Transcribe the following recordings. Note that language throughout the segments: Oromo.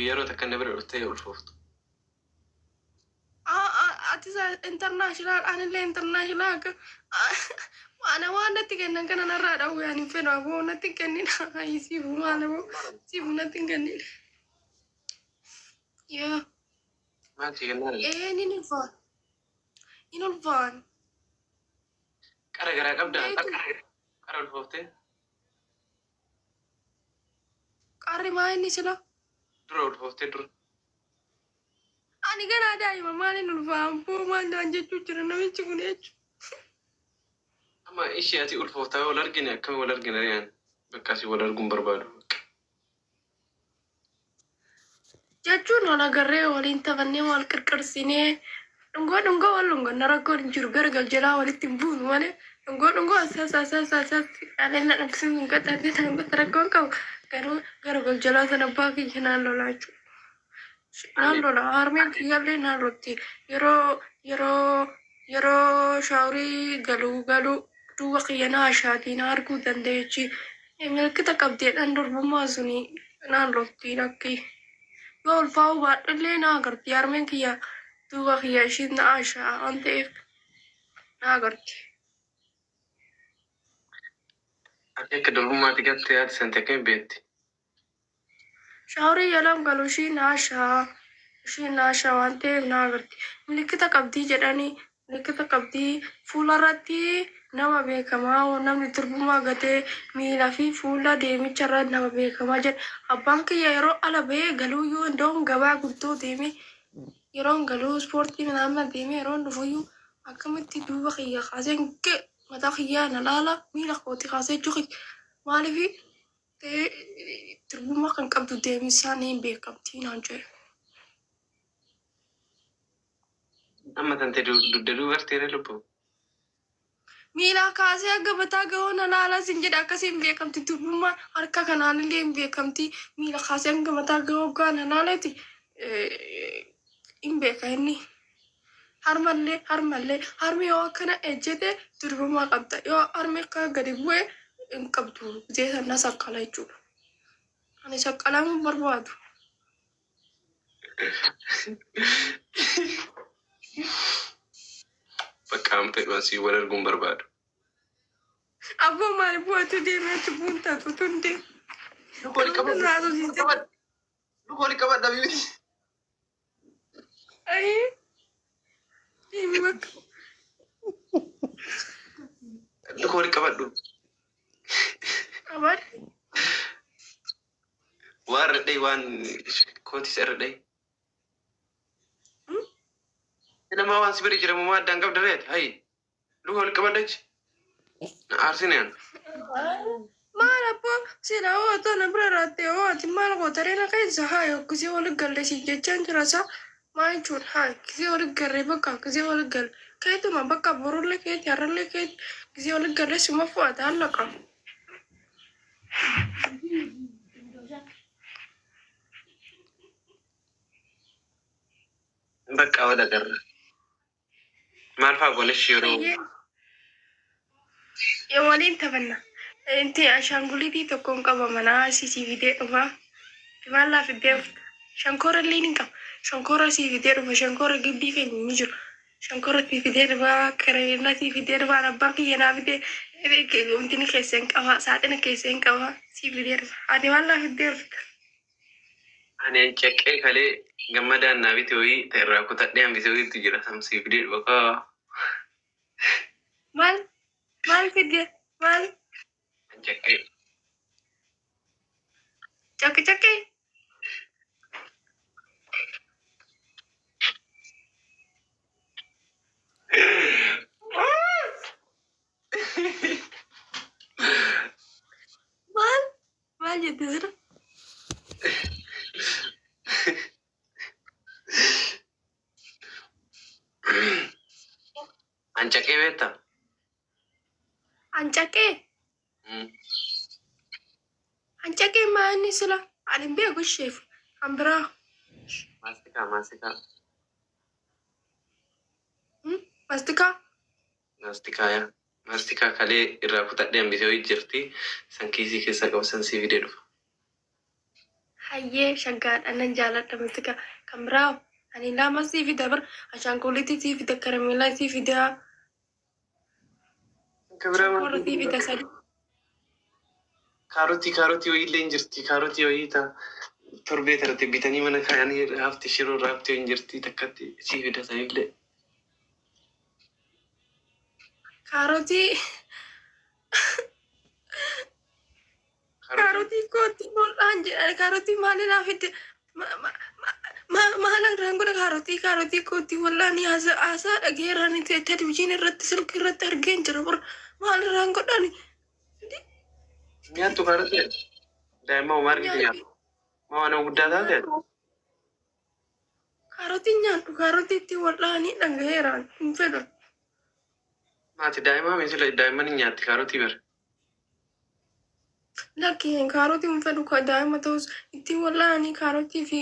Yeroo takka na bira dhuftee ulfooftu. Ati international, anillee international. Akka ana waan natti kennan kana narraa dhawwe, ani hin fedhu aboo, natti hin kennin. Siifu maal aboo, siifu natti hin kennin. Yaa. Maal si kennaa? Ee, nin ulfaan. In ulfaan. Qara garaa qabdaa? Beeku. Qara ulfooftee? Qarri maa inni sila? Dura ulfooftee dura. Ani ganaa daa'ima, maaliin ulfaan boo? Maal naan jechuu jira namichi kun jechuudha? Amma ishee ati ulfooftaa wal argine, akkami wal argine riyaan? Bakka asii wal arguun barbaadu. Jechuun wal agarree, waliin taphannee, wal qirqirsinee, dhungoo dhungoo wal dhunganna, rakkoon hin jiru. Gara galjalaa walitti hin buunu malee dhungoo dhungoo asas asas asas dhaaleen na dhaqsin dhungataa dhungata rakkoon qabu. Garuu gara galjalaa sana abbaa kiyya naan lolaa jechuudha. Naan lola, harmeen kiyyaallee naan lolti. Yeroo shaaworii galuu galuu duuba kiyya na ashaatii na arguu dandeechi. Milkita qabdeedhaan durbummaa suni naan lolti lakki. Yoo ulfaa'uu baadhullee na agarti. Harmeen kiyya duuba kiyya ishiin na ashaa waan ta'eef na agarti. Ati akka durbummaatti galtee haati santi akkami beekti? Shaaworii yeroo galu ishiin na ashaa. Ishiin na ashaa waan ta'eef na agarti. Milikita qabdii jedhanii, milikita qabdii fuula irratti nama beekamaa, namni durbummaa gatee miilaa fi fuula deemicha irra nama beekamaa jedha. Abbaan kiyya yeroo ala bahee galuuyyuu, iddoon gabaa guddoo deemee yeroo galuu, ispoortii minaamin deemee yeroo dhufuyyuu, akkamitti duuba kiyya kaasee mataa kiyyaa na laala, miila kooti kaasee jiru maaliifi durbummaa kan qabdu deemisaa ni beekamtii naan jedhe. Amma tante dugda duubarteera lubbuu. Miilaa kaasee hanga mataa gahuu na laala sin jedha, akkasiin beekamti durbummaan, harka kanaan illee hin beekamti. Miila kaasee hanga mataa gahuu gaa na laaleeti hin beeka inni. Harmallee harmi yoo akkana ejjete durbummaa qabda, yoo harmi akka gadi bu'e hin qabdu, gisee sana saqqala jechuudha. Ani saqqalamuu barbaadu. Bakka an fedhu asii wal arguun barbaadu. Abboo, maali bu'atu deemee cubbuun taatu tun deemu. Luka wali qabadhu. Luka wali qabadha bibi. Ayii. Deemi bakka. Luka wali qabadhu. Qabadhu. Waan irra dhahi, waan kootis irra dhahi. Nama waan si bira jira moo addaan qabda reeti? Hayi. Luka wali qabadhachi. Na aarsineen. Maal abboo, sila hoo otoo na bira raatte hoo, ati maal gootaree na keessa? Haa, gisee wali galle si jechaan jira sa maal jechuudha? Haa, gisee wali galle, bakka gisee wali galle keetuma, bakka borullee keeti, har'allee keeti, gisee wali galle suma fu'ata hallaqa. Bakka wal agarra. Maal fa'aa goonesh yeroo Hayyee, waliin taphanna. Inti ashaanguliitii tokkoon qaba manaa sii fidee dhufa. Maallaa fidee dhufta. Shankoora illee ni qaba. Shankoora sii fidee dhufa. Shankoora gibbii keenya ni jiru. Shankoora sii fidee dhufa. Karameellaa sii fidee dhufa. Abbaan kiyya naa fidee wanti ni keessa hin qaba. Saaxina keessa hin qaba. Sii fidee dhufa. Ati maallaa fidee dhufta? Ani ceqqee kalee gammadaan naa bite wayii ta'e irraa kutadhee hambise wayiitu jira. Samsii fidee dhufa kaa. Maal? Maal fidee? Maal? Ceqqee. Caqqi caqqee? Maal? Maal jette sira? Ancaqqee beektaa? Ancaqqee? Ancaqqee maa inni sila? Ani hin beeku isheef. Kan biraa. Maastikaa, maastikaa. Maastikaa? Maastikaa, yaa. Maastikaa kalee irraa kutadhee hambise wayii jirti. San kiisii keessa qabu, san sii fidee dhufa. Hayyee shaggaadha nan jaaladha mastika. Kan biraa ani lama sii fida bar ashaankuliitii sii fida, karameellaa sii fida, Kan biraa maal? Shonkoora sii fida sadi. Kaarotii wayii illee hin jirti. Kaarotii wayii ta torbee taratti bitanii mana kaayanii hafti shiroo irraa haftee hin jirti, takkatti sii fidatanillee. Kaarotii kaarotii kootti mul'aan jedhan, kaarotii maali naa fidde? Maal irraan godha kaarotii kootti wal'aan? Haasaa dhageeraan televizyiinii irratti, silkii irratti argeen jira bor, maal irraan godhani? Nyaattu kaarotii? Daa'imman homaa argite nyaatu. Maa waan guddaa taate? Kaarotii nyaadhu, kaarotii itti wal'aanii dhagaheeraan hin fedhu. Maati daa'imaa misila daa'imman hin nyaatti kaarotii bara. Lakki, kaarotii hin fedhu. Ka daa'ima ta'us ittiin wal'aanii kaarotii fi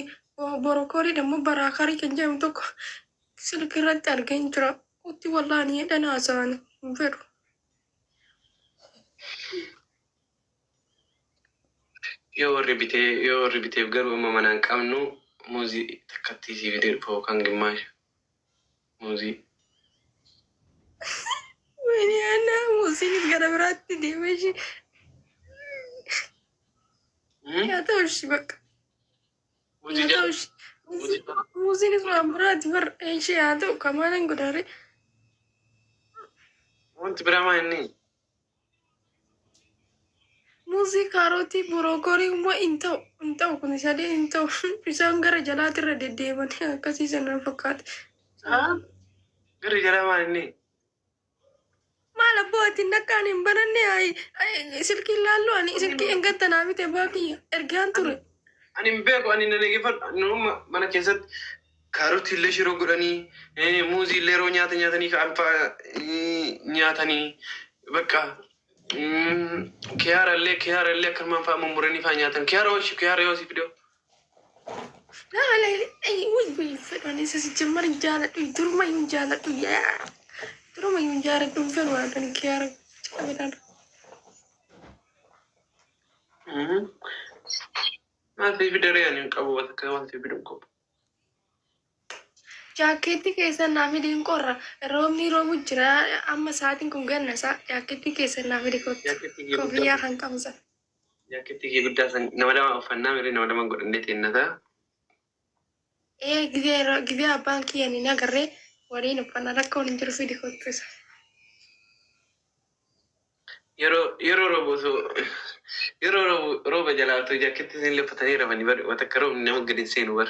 borokoorii immoo baraakarii kan jedhamu tokko silkii irratti argeen jira. Itti wal'aanii jedhan haasa'an, hin fedhu. Yoo warri biteef garuu amma manaan qabnu muuzii takkatti sii fidee dhufa yookaan gimmaasha. Muuzii. Wayini ana muuziinis gara biraatti deemee ishee. Yaa ta'u ishii bakka. Muuzii Yaa ta'u ishii. Muuzii. Muuziinis waan biraatti bar ishee haa ta'u kamaanan godhaare. Wanti biraa maa inni? Muuzii, kaarotii, borokoorii immoo hin ta'u, hin ta'u, kun sadee hin ta'u. Isaan gara jalaatirra deddeemanii akkasii sana fakkaate. Gara jalaa maal inni? Maal abboo, ati nakkaan hin bananne? Silkii laallu, ani silkii engatta naa bite baakiyya ergaan ture. Ani hin beeku, ani na dhaggeeffadhu. Nama mana keessatti kaarotii illee shiroo godhanii, muuzii illee yeroo nyaata nyaatanii ka'an fa'aa nyaatanii, bakka kiyaara illee akkanumaan fa'aa mummuranii fa'aa nyaatan. Kiyaara ooshi, kiyaara yoo si fidee. Laala, wuy wuy, fedhan isa sijjammar hin jaaladhu, duruma hin jaaladhu, yaa duruma hin jaaladhu, hin fedhu ani kiyaara cabidhaan. Maal si fidee? Ani hin qabu, bakka waan si fidu hin qabu. Jaakkeetti keessa naa fidi, hin qorra, roobni roobu jira amma, sa'aatiin kun ganna isaa, jaakkeetti keessa naa fidi kottu. Jaakkeettii kee guddaa. Koffiyyaa kan qabu sana. Jaakkeettii kee guddaa san nama lama uffannaa miree nama lama godhannee teennataa. Ee, gizee gizee abbaan kiyya ni agarree waliin uffannaa, rakkoon hin jiru, fidi kottu isa. Yeroo roobu osoo yeroo roobu rooba jalaa otoo jaakkeettii isin uffatanii rafanii bar, wanta roobni nama gadi hin seenu bar.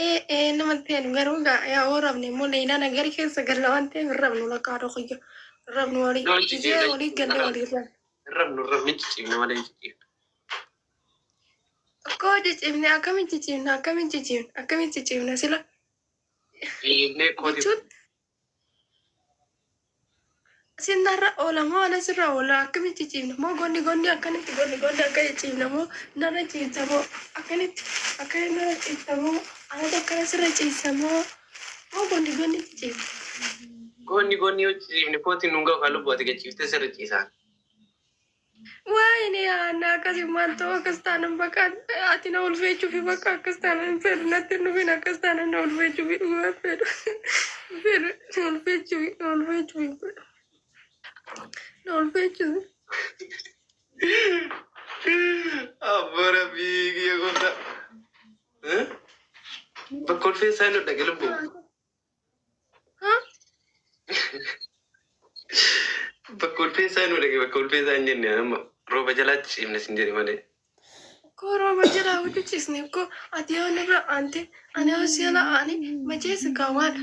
Ee ee, namatti seenu garuu gaa yaa oo rafne immoo leeyilaa nagari keessa galla waan ta'eef hin rafnu, lakkaa dhokiyya hin rafnu walii Loon gizee ciciifna. Walii galle walii rafne. Hin rafnu, hin rafnu, ciciifna malee hin ciciifna. Akkoo ciciifne, akkamiin ciciifna, akkamiin ciciifna, akkamiin ciciifna sila? Ciciifnee kootii. Jechuun sinarra oola moo ana sirra oola? Akkamiin ciciifna moo gonni gonni akkanitti, gonni gonni akka ciciifna moo narra ciibsa moo akkanitti, akkanitti narra ciibsa moo anatu akkana sirra ciibsa moo moo gonni gonni ciciifna? Gonni gonni yoo ciciifne kootiin nun ga'u, kan lubbuu ati gachiiftee sirra ciisaan. Waayini ana akkasii maal ta'u, akkas taanan bakka ati na ulfeechuufi, bakka akkas taanan hin fedhu, natti hin dhufin, akkas taanan na ulfeechuufi, dhugaa hin fedhu, hin fedhu, na ulfeechuufi, na ulfeechuufi hin fedhu, na ulfeechuufi. Abbaa rabbii kiyya gooftaa. Bakka ulfeessaa inni dhaqe lubbuu. Ha? Bakka ulfeessaa inni dhaqe, bakka ulfeessaa hin jenne, amma rooba jalaa ciifne sin jedhe malee. Koo rooba jalaa huccucisne koo, ati yoo nirra aante ani yoo si ala ani macheessa kaawwan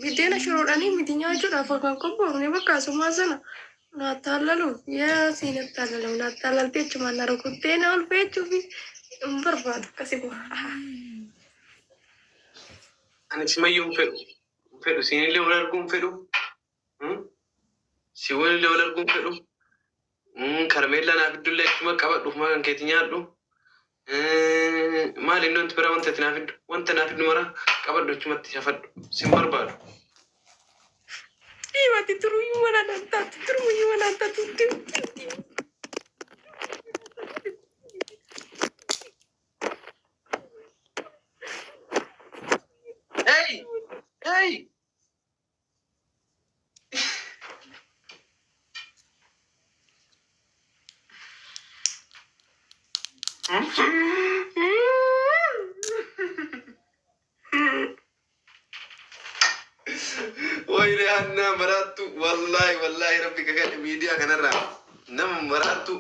biddeena shiroodhanii miti nyaachuudhaaf kan qophoofne, bakka asumaa sana naattaallalu yaa siin attaallalu naattaallaltee achumaan na rukuttee na ulfeechuufi hin barbaadu akkasi bu'a. Ani simayyuu hin fedhu. Hin fedhu. Siinillee wal arguu hin fedhu. Si walillee wal arguu hin fedhu. Karameellaa naaf iddullee achuma qabadhu, ufuma kan keeti nyaadhu. Maali inni wanti biraa wanta ati naaf iddu? Wanta naaf iddu mara qabadhu, achumatti shafadhu. Sin barbaadu. Dhiimati turuyyuu mana naan taatu, turuyyuu mana naan taatu. Wayne Hannaa maraattu, wallaahi wallaahi, rabbi kakadhe, miidiyaa kanarraa nama maraattu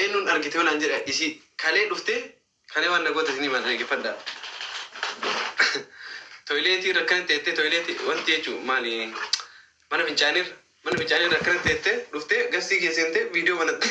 eenyuun argite waan jedha. Isii kalee dhuftee, kalee waan nagoota isinii maal dhaggeeffadha. Toiletii irra akkana teettee, toiletii wanti jechuun maali, mana fincaaniirra akkana teettee dhuftee gastii keessa seentee viidiyoo banatte.